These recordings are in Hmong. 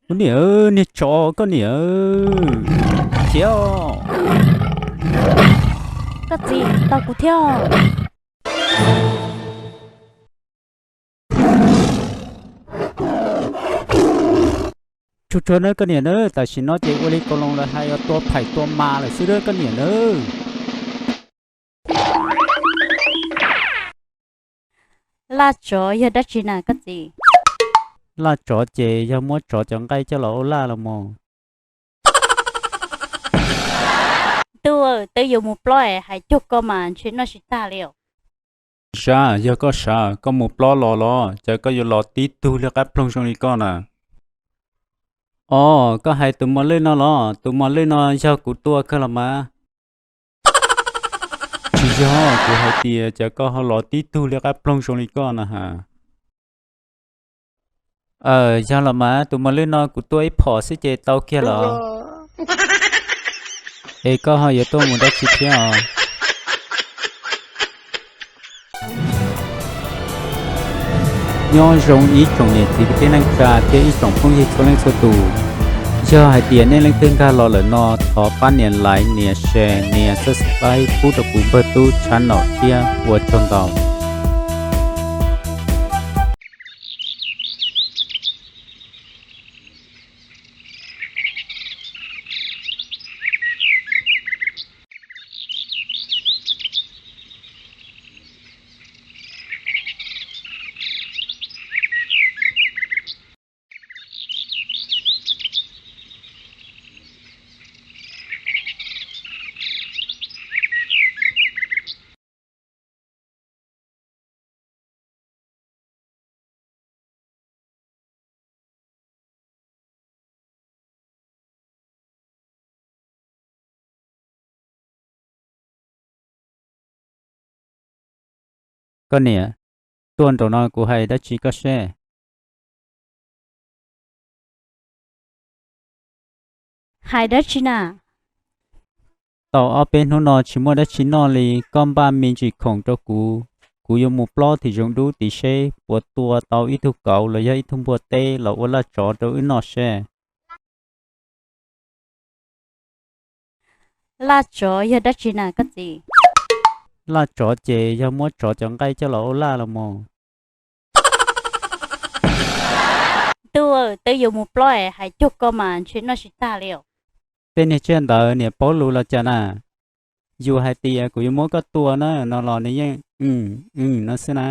Ua niam, niag tsov koj niam, khiav. Koj txiv, tau kuv thiab. Tsuag tsuag nawb koj niam nawb, tam sim no ces ua li kaus loos lawv hais yuav tua phais tua mas lawm xwb nawb koj niam nawb. Laj tsov yog dab tsi na koj txiv? Laj tsov ces yog muab tsov cov nqaij coj los ua laj los mog. Ntuj, twb yuav mus plob es hais cuag koj mas ntshe noj tsis tag li os. Sab, yog koj sab koj mus plob los los cas koj yuav los tib tug liab qab ploog zoo li koj na? Os, koj hais tus mos lwj no los? Tus mos lwj no yog kuv tua kawg los mas. Tsis yog, kuv hais tias cas koj ho los tib tug liab qab ploog zoo li koj na has. Aws, yog los mas, tus mos lwj no kuv tua ib phom xwb ces tau kiag los. Es koj ho yuav tuaj mus dab tsi thiab os? Nyob zoo ib tsoom niam txiv kwv tij neej tsa thiab ib tsoom phooj ywg txhua leej txhua tus. Yog hais tias nej leej twg nkag los lawm no, thov pab nias like, nias share, nias subscribe pub rau kuv Npawg Tub channel thiab ua tsaug ntau. Koj niam, tuaj nraum no kuv hais dab tsi koj seb. Hais dab tsi na? Tau ob peb hnub no tsis muaj dab tsi noj li, koj npaj me ntsis khoom rau kuv, kuv yuav mus plob tim zoov dub tid seb puas tua tau ib tug kauv los yog ib tug npua teb los ua laj tsov rau wb noj seb. Laj tsov yog dab tsi na koj txiv? Laj tsov ces yog muab tsov cov nqaij coj los ua laj los mog. Ntuj, twb yuav mus plob es hais cuag koj mas ntshe noj tsis tag li os. Tej niag tsiaj ntawd niam paub lus los cas na? Yus hais tias kuv yuav muab koj tua na no los nws yeej, mm, mm no xwb na.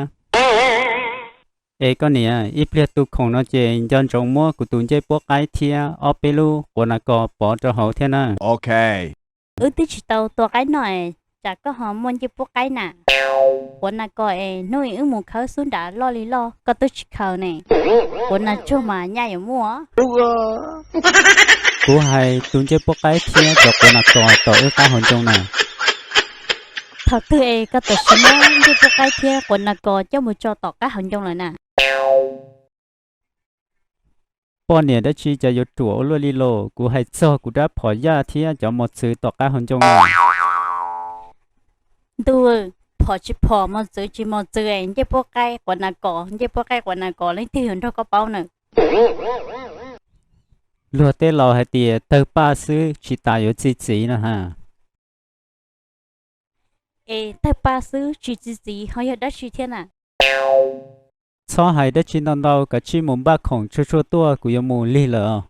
Es koj niam, ib pliag tu khoom no ces nco ntsoov muab kuv tus ncej puab qaib thiab ob peb lub quav nas kos pov rau hauv thiab na. Wb twb tsis tau tua qaib noj es tsam koj ho muaj ncej puab qaib na. Quav nas kos es hnub wb mus khawb xub nrad loj li loj koj twb tsis khaws ne. Quav nas tsuag mas nyaj yuav muaj. Kuv hais tus ncej puab qaib thiab cov quav nas kos tom wb qab hauv ncoo na. Thaum twg es koj tam sim muab ncej puab qaib thiab quav nas kos coj mus tso tom qab hauv ncoo lawm na? Poj niam dab tsi cas yuav ruam ua luaj li los? Kuv hais txog kuv rab phom yaj thiab cov mos txwv tom qab hauv ncoo na. Ntuj, phom tsis phom mos txwv tsis mos txwv es ncej puab qaib quav nas kos, ncej puab qaib quav nas kos leej twg yuav nrog koj paub na? Luag tej laus hais tias tawg paj xwb tsis tas yuav txi txiv no ha. Es tawg paj xwb tsis txi txiv ho yog dab tsi thiab na? Txhob hais dab tsi ntau ntau, kav tsij mus npaj khoom tsuag tsuag tuaj, kuv yuav mus lig lawm os.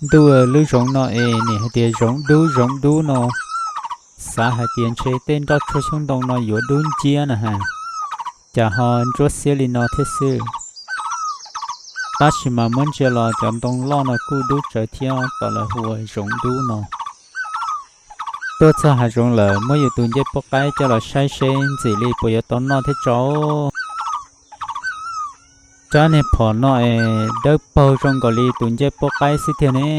Ntuj, lub zoov no es nim hais tias zoov dub zoov dub no, xav hais tias ntshe tej nroj tshuaj xyoob ntoo no yuav dub nciab na has, cas ho ntsuab xiab li no thiab xwb. Tab sis mas muab ntsia los cov ntoo loj no kuj dub tsawv thiab, tom lawv hu ua zoov dub no. Tuaj txog hav zoov lawm, muab yus tus ncej puab qaib coj los saib seb ntxim li puas yuav tau noj thiab tso. Rab niag phom no es dawb paug zoo nkaus li tus ncej puab qaib xwb tiag ne.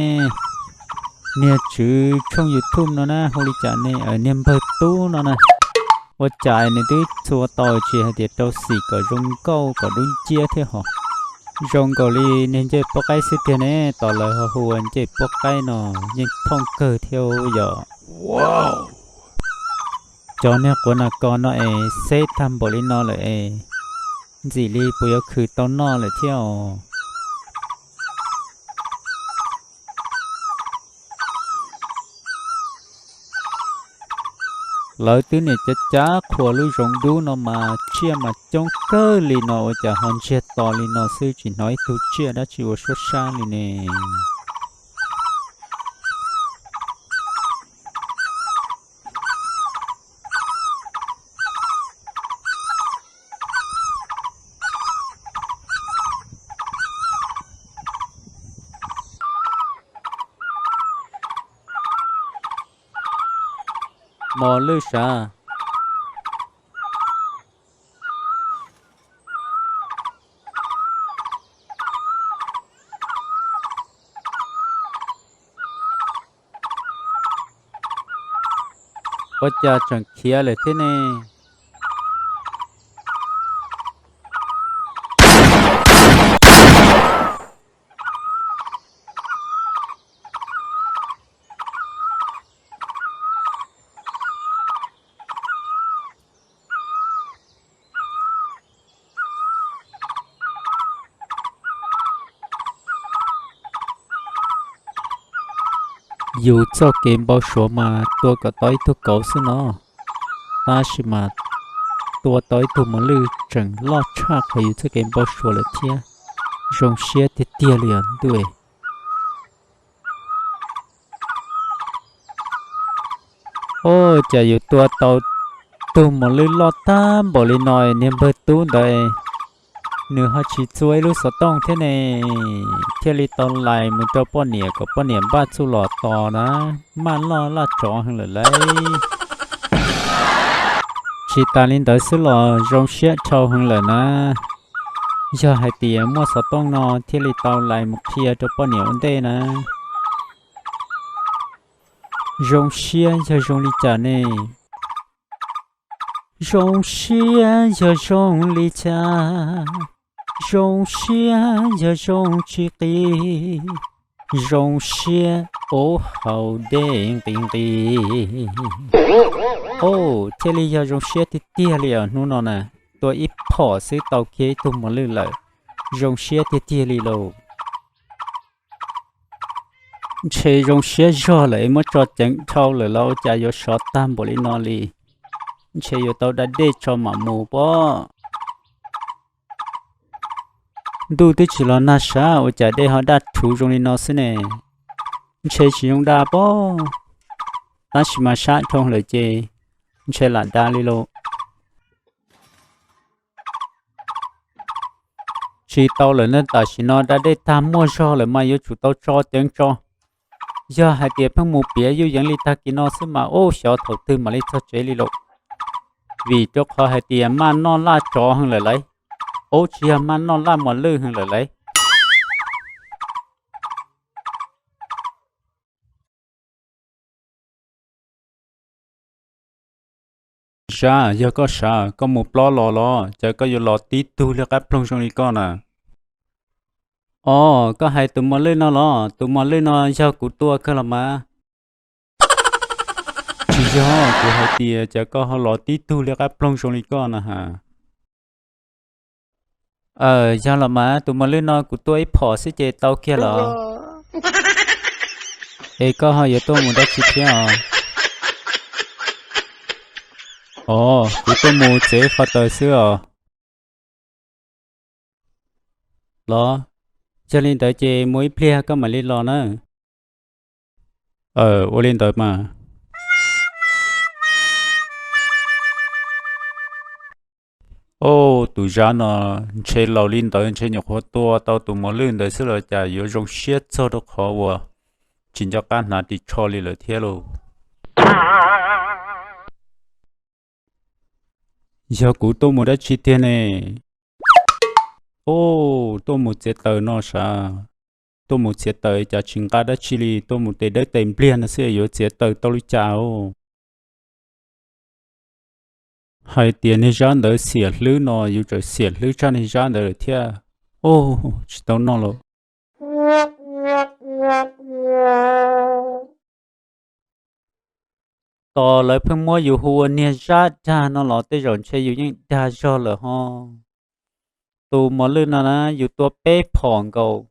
Niag tswv tshooj YouTube no na hu li cas ne, niag npawg Tub no na, ua cas nws twb txhua tau tsis hais tias rau xim kom zoo nkauj kom dub nciab thiab hos. Zoo nkaus li niag ncej puab qaib xwb tiag ne, tom lawv ho hu ua ncej puab qaib no, yeej thooj kawg thiab yom. Cov niag quav nas kos no es xeb tag npaum li no lawm es ntxim li puas yuav khwv tau noj lawm thiab os. Lawv twb niam cav cav qhuas lub zoov dub no mas tsiaj mas coob kawg li no ua cas ho ntsiag to li no xwb, tsis hnov ib tug tsiaj dab tsi ua suab sab li ne. Mos lwj sav. Ua cas tseem khiav lawm thiab ne? Yus txoj kev npau suav mas tua kom tau ib tug kauv xwb no, tab sis mas tua tau ib tug mos lwj tseem loj tshaj qhov yus txoj kev npau suav lawm thiab. Zoo siab tiag tiag li os ntuj. Ua cas yus tua tau tug mos lwj loj tag npaum li no, niag npawg Tub ntawd nws ho tsis txua ib lub xov tooj thiab ne, thiaj li tau lais mus rau poj niam kom poj niam npaj txuj los tos na, maj loj laj tsov heev lawm lauj. Tsis tas li ntawd xwb los zoo siab dhau heev lawm na, yog hais tias muaj xov tooj no thiaj li tau lais mus qhia rau poj niam ua ntej na. Zoo siab yog zoo li cas ne? Zoo siab yog zoo li cas? Zoo siab yog zoo tsis qis? Zoo siab ua haus dej nqis nqis. Au, thiaj li yog zoo siab tiag tiag li os hnub no na. Tua ib phom xwb tau kiag ib tug mos lwj lawm, zoo siab tiag tiag li lauj. Ntshe zoo siab zog lawm, muab tso ceev dhau lawm los ua cas yuav sov tag npaum li no li. Ntshe yuav tau da dej tso mam mus pob. Ntuj twb tsis los nag sav ua cas dej ho daj rhuv zoo li no xwb ne. Ntshe tsis zoo da pob, tab sis mas sab dhau lawm ces ntshe lam da li lauj. Tsis tau lawm ne, tam sim no da dej tag muaj zog lawm mas yuav tsum tau tso ceev tso. Yog hais tias pheej mus piav yuj yeev li tag kis no xwb mas ub xyov thaum twg mam li txog tsev li lauj. Vim rau qhov hais tias maj noj laj tsov heev lawm lauj. Ub, tsis yog maj noj laj mos lwj heev lawm lauj. Zab, yog koj sav koj mus plob los los cas koj yuav los tib tug liab qab ploog zoo li koj na? Os, koj hais tus mos lwj no los? Tus mos lwj no yog kuv tua kawg los mas. Tsis yog, kuv hais tias cas koj ho los tib tug liab qab ploog zoo li koj na has. Aw, yog los mas, tus mos lwj no kuv tua ib phom xwb ces tau kiag los. Es koj ho yuav tuaj mus dab tsi thiab os? Os, kuv tuaj mus txiav qhov taws xwb os. Los, yog li ntawd ces mus ib pliag koj mam li los nawb. Ua li ntawd mas. Au, tus Zab no ntshe laus li ntawd ntshe nyuam qhuav tua tau tus mos lwj ntawd xwb los cas yuav zoo siab txog rau qhov uas tsis nco qab hnav ris tsho li lawm thiab lauj. Yog kuv tuaj mus dab tsi tiag ne? Au, tuaj mus txiav taws no sav. Tuaj mus txiav taws cas tsis nqa dab tsi li, tuaj mus tes dawb tes npliag no xwb yuav txiav taws tau li cas os. Hais tias niag Zab ntawd xiam hlwb no yus tseem xiam hlwb tshaj niag Zab ntawd lawm thiab. Au, tsis tau noj lawm. Tos lawv pheej muab yus hu ua niag Zab dag no los tej zaum ntshe yus yeej dag zog lawm ho. Tus mos lwj no na yus tua peb phom nkaus,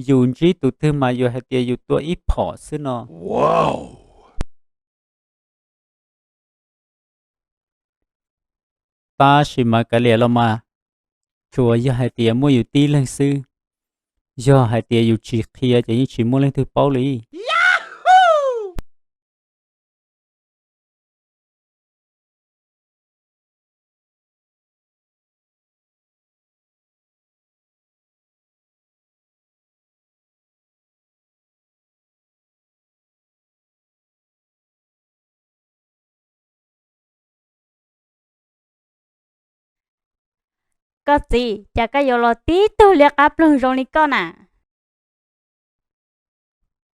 yus ntsib tus twg mas yus hais tias yus tua ib phom xwb no. Tab sis mas kav liam los mas, tsuas yog hais tias muaj yus tib leeg xwb, yog hais tias yus tsis qhia ces yeej tsis muaj leej twg paub li. Koj txiv, cas koj yuav los tib tug liab qab ploog zoo li koj na?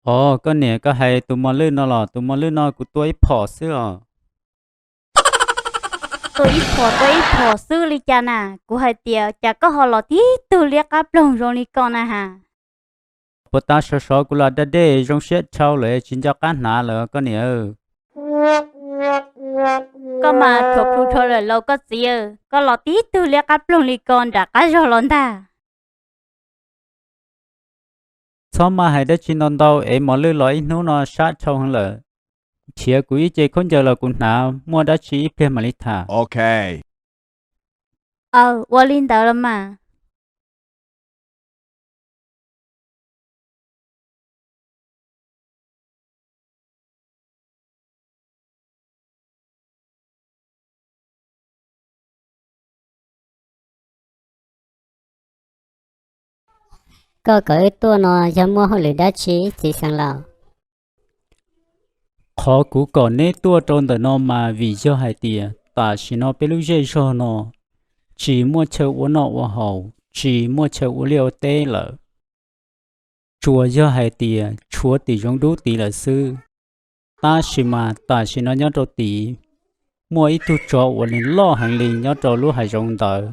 Os, koj niam, koj hais tus mos lwj no los? Tus mos lwj no kuv tua ib phom xwb os. Tua ib phom, tua ib phom xwb li cas na? Kuv hais tias cas koj ho los tib tug liab qab ploog zoo li koj na has. Puas tas sov sov kuv los da dej zoo siab dhau lawm tsis nco qab hnav lawm koj niam. Koj mas thuam plhu dhau lawm lauj koj txiv, koj los tib tug liab qab ploog li ko nram qab zog los ntag. Txhob maj hais dab tsi ntau ntau es mos lwj los ib hnub no sab dhau heev lawm. Nrhiav kuv ib ce khaub ncaws los kuv hnav, muaj dab tsi ib pliag mam li tham. Aw, ua li ntawd los mas. Koj kom wb tuaj no yog muaj hauj lwm dab tsi txiv xeev laus? Qhov kuv kom neb tuaj rau ntawm no mas vim yog hais tias tam sim no peb lub zej zog no tsis muaj chaw ua noj ua haus, tsis muaj chaw ua liaj ua teb lawm. Tsuas yog hais tias tshuav tim zoov dub tid lawm xwb. Tab sis mas tam sim no nyob rau tid, muaj ib tug tsov uas nws loj heev li nyob rau lub hav zoov ntawd.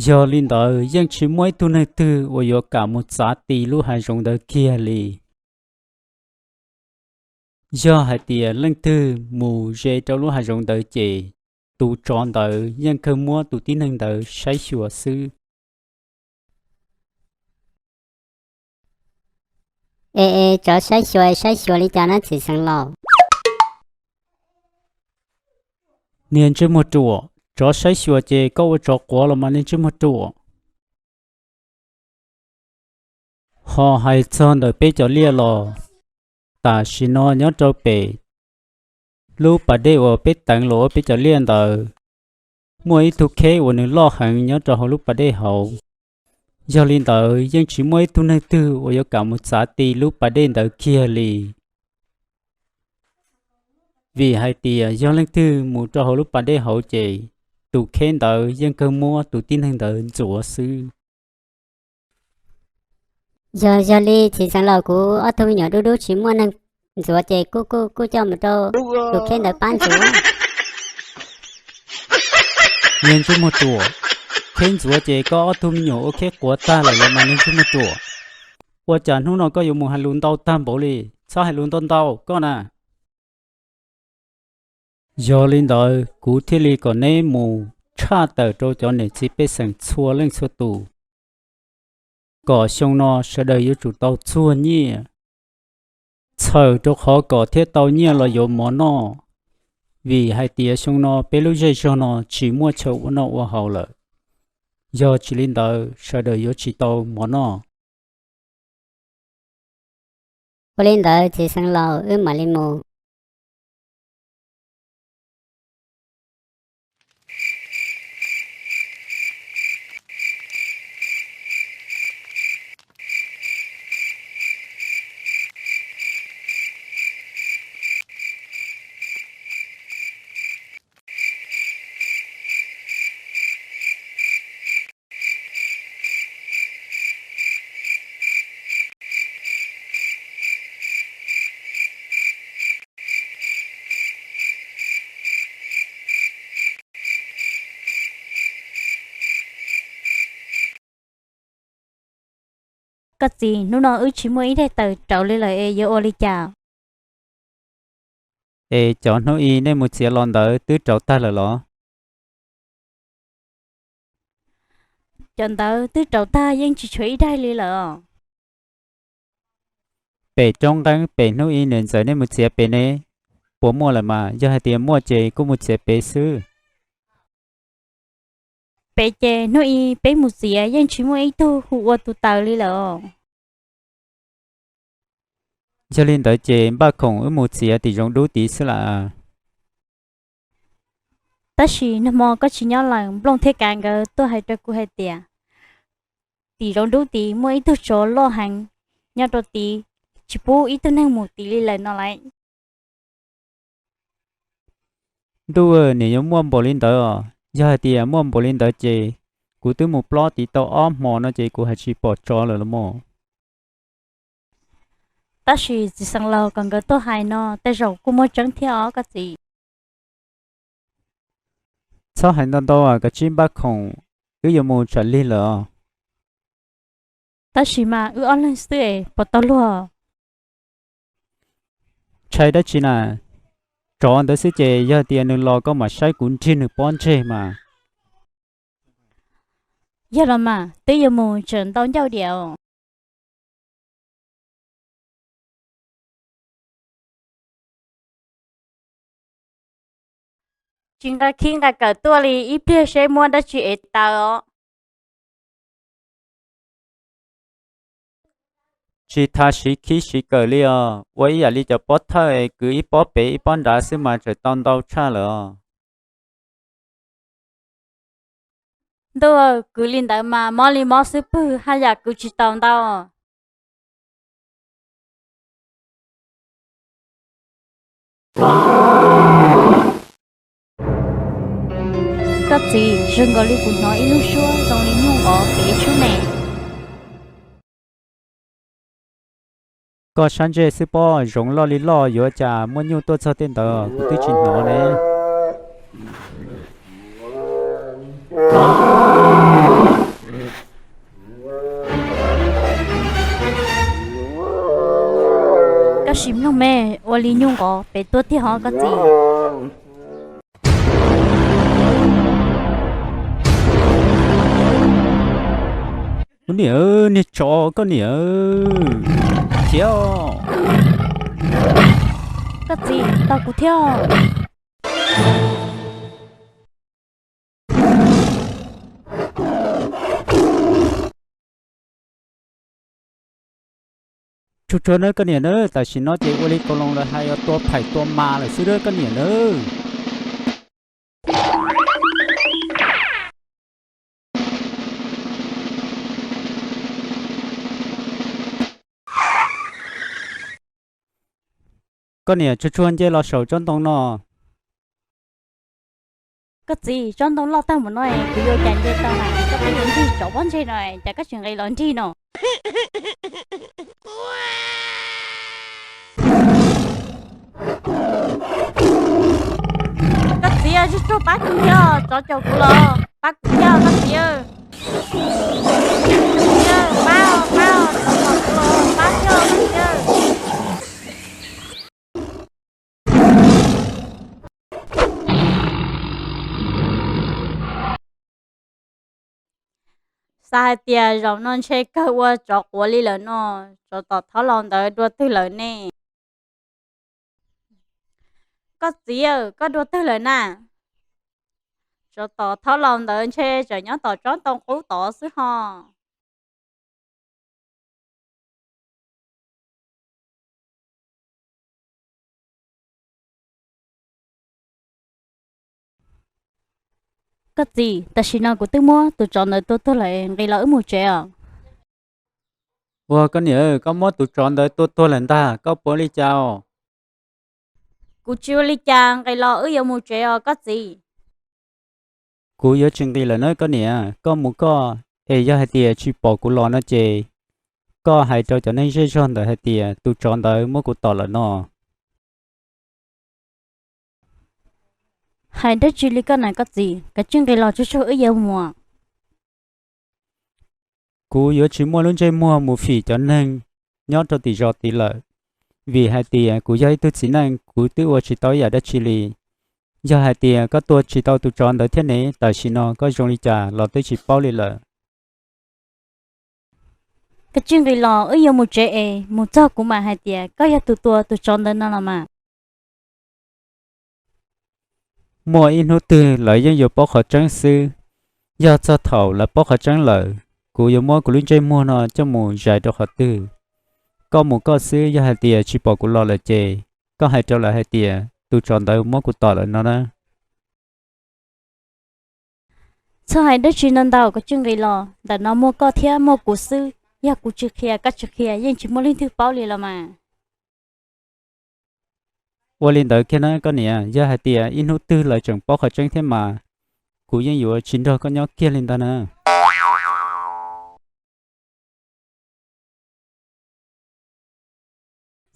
Yog li ntawd yeej tsis muaj ib tug neeg twg uas yuav kam mus txav ti lub hav zoov ntawd kiag li. Yog hais tias leej twg mus ze rau lub hav zoov ntawd ces tus tsov ntawd yeej kawg muab tus tib neeg ntawd saib xyuas xwb. E, e, tsov saib xyuas saib xyuas li cas na txiv xeev laus? Niag ntsej muag ruam, tsov saib xyuas ces koj ua tsov quav los mas niag ntsej muag ruam. Ho hais txog ntawm peb cov liaj los, tam sim no nyob rau pem lub pas dej uas peb teev los ua peb cov liaj ntawd, muaj ib tug kheb uas nws loj heev nyob rau hauv lub pas dej hauv. Yog li ntawd yeej tsis muaj ib tug neeg twg uas yuav kam mus txav ti lub pas dej ntawd kiag li. Vim hais tias yog leej twg mus rau hauv lub pas dej hauv ces tus kheb ntawd yeej kawg muab tus tib neeg ntawd ntxuav xwb. Yog, yog li txiv xeev laus, kuv ob tug me nyuam dub dub tsis muaj neeg ntxuav ces kuj, kuj, kuj coj mus rau tus kheb ntawd pab ntxuav. Niag ntsej muag ruam, kheb ntxuav ces koj ob tug me nyuam ua kheb quav tag lawm los mas niag ntsej muag ruam. Ua cas hnub no koj yuav mus hais lus ntau tag npaum li, txhob hais lus ntau ntau koj na. Yog li ntawd kuv thiaj li kom neb mus tshaj tawm rau cov niam txiv pej xeem txhua leej txhua tus, kom xyoo no sawv daws yuav tsum tau txuag nyiaj, txhawm rau qhov kom thiaj tau nyiaj los yuav mov noj. Vim hais tias xyoo no peb lub zej zog no tsis muaj chaw ua noj ua haus lawm, yog tsis li ntawd sawv daws yuav tsis tau mov noj. Ua li ntawd txiv xeev laus, wb mam li mus. Koj txiv, hnub no wb tsis muaj ib daim tawm rauv li lawm es yuav ua li cas? Es cov hnub i nej mus txiav los ntawd twb rauv tag lawm los? Cov ntawd twb rauv tag, yeej tsis tshuav ib daim li lawm. Pem roob nqeeb pem hnub i niam ntxawm nej mus txiav pem ne, puas muaj lawm mas? Yog hais tias muaj ces kuj mus txiav pem xwb. Pem ces hnub i peb mus txiav yeej tsis muaj ib tug hu ua tus taws li lawm. Yog li ntawd ces npaj khoom wb mus txiav tim zoov dub tid xwb las. Tab sis nag hmo koj tsis nyob lawm, Nplooj thiab Kav nkawd tuaj hais rau kuv hais tias tim zoov dub tid muaj ib tug tsov loj heev nyob rau tid, tsis pub ib tug neeg mus tid li lawm no lauj. Ntuj, nim yuav muaj npaum li ntawd os. Yog hais tias muaj npaum li ntawd ces kuv twb mus plob tid tau ob hmo no ces kuv hais tsis pom tsov lawm los mas. Tab sis txiv xeev laus, kom nkawd tuaj hais no tej zaum kuj muaj tseeb thiab os koj txiv. Txhob hais ntau ntau, kav tsij npaj khoom, wb yuav mus tsam lig lawm os. Tab sis mas wb ob leeg xwb es puas tau luag? Ntshai dab tsi na, tsov ntawd xwb ces yog tias nws los koj mam saib kuv nrig nws pob ntseg mas. Yog los mas twb yuav mus tseem ntau ncauj diam. Tsis nqa khib nqa kawm tuaj li, ib pliag seb muab dab tsi ev taws os. Tsis tas siv khib siv kawm li os, ua ib yam li cov pob thawj es kwv ib pob pem ib pob nrad xwb mas tseem tau ntau tshaj lawm os. Ntuj, kwv li ntawd mas mob li mob xwb pwg, haj yam kwv tsis tau ntau. Koj txiv, zoo nkaus li kuv hnov ib lub suab zoo li nyuj nqov pem ib sub ne. Koj sab ntsej xwb pob, zoov loj li loj yuav cas muaj nyuj tuaj txog tej ntawd, kuv twb tsis hnov ne. Koj sim mloog me, ua li nyuj nqov pem tuaj tiag hov koj txiv. Ub niam, niag tsov koj niam, khiav. Koj txiv, tau kuv thiab. Tsuag tsuag nawb koj niam nawb, tam sim no ces ua li kaus loos lawv hais os, tua phaim tua mas lawm xwb nawb koj niam nawb. Koj niam, tsuag tsuag nce los saum tsob ntoo no. Koj txiv, tsob ntoo loj tag npaum no kuv yuav cas nce tau na, koj twb yuav nrig tsov pob ntseg no cas koj tsis nqis los nrig no. Koj txiv, tsuag tsuag pab kuv thiab, tsov caum kuv los, pab kuv thiab koj txiv. Pab, pab, tsov caum kuv los, pab thiab koj txiv. Xav hais tias zaum no ntshe kawg ua tsov quav li lawm no, tsov tom thaub laus ntawd dua twg lawm ne? Koj txiv, koj dua twg lawm na? Tsov tom thaub laus ntawd ntshe tseem nyob tom tsob ntoo qub tod xwb ho. Koj txiv, tam sim no kuv twb muab tus tsov ntawd tua tuag lawm, nqis los wb mus tsev os. Ua koj niam, koj muab tus tsov ntawd tua tuag lawm ntag, koj puas ua li cas os? Kuv tsis ua li cas, nqis los wb yuav mus tsev os koj txiv. Kuv yuav tsis nqis lawm na koj niam, koj mus koj, es yog hais tias tsis pom kuv los no ces koj hais rau cov neeg zej zog ntawd hais tias tus tsov ntawd muab kuv tom lawm no. Hais dab tsi li koj na koj txiv, kav tsij nqis los tsuag tsuag wb yuav mus. Kuv yuav tsis muaj lub ntsej muag mus fim cov neeg nyob rau tim zos tid lawm, vim hais tias kuv yog ib tug txiv neej kuv twb ua tsis tau ib yam dab tsi li. Yog hais tias koj tua tsis tau tus tsov ntawd thiab ne, tam sim no koj zoo li cas los twb tsis paub li lawm. Kav tsij nqis los wb yuav mus tsev es mus txog kuv mam hais tias koj yog tus tua tus tsov ntawd no los mas. Muaj ib hnub twg lawv yeej yuav paub qhov tseeb xwb. Yog txog thaum lawv paub qhov tseeb lawm, kuv yuav muab kuv lub ntsej muag no coj mus zais rau qhov twg? Koj mus koj xwb, yog hais tias tsis pom kuv los lawm ces koj hais rau lawv hais tias tus tsov ntawd muab kuv tom lawm no na. Txhob hais dab tsi ntau ntau, kav tsij nqis los, ntawm no muaj koj thiab muaj kuv xwb, yog kuv tsis qhia koj tsis qhia yeej tsis muaj leej twg paub li los mas. Ua li ntawd kiag na koj niam, yog hais tias ib hnub twg lawv tseem paub qhov tseeb thiab mas kuv yeej yuav tsis nrog koj nyob kiag li ntag na.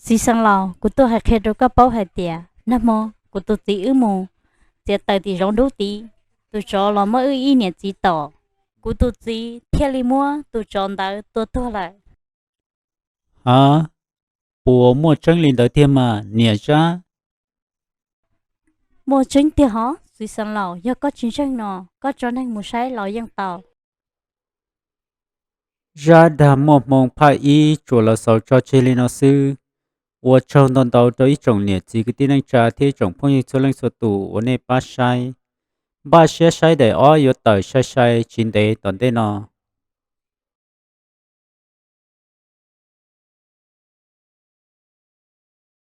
Txiv xeev laus, kuv tuaj hais qhia rau koj paub hais tias nag hmo kuv tus txiv wb mus txiav taws tim zoov dub tid, tus tsov los muab wb ib niam txiv tom, kuv tus txiv thiaj li muab tus tsov ntawd tua tuag lawm. Ha, puas muaj tseeb li ntawd tiag mas niam Zab? Muaj tseeb tiag hov, txiv xeev laus, yog koj tsis ntseeg no koj tso neeg mus saib los yeej tau. Zab dag muaj hmoo phaj ib tsuas los xaus tso tseg li no xwb. Ua tsaug ntau ntau rau ib tsoom niam txiv kwv tij neej tsa thiab ib tsoom phooj ywg txhua leej txhua tus uas nej pab saib. Npaj siab saib daim ob yuav tawm sai sai tsis ntev tom ntej no.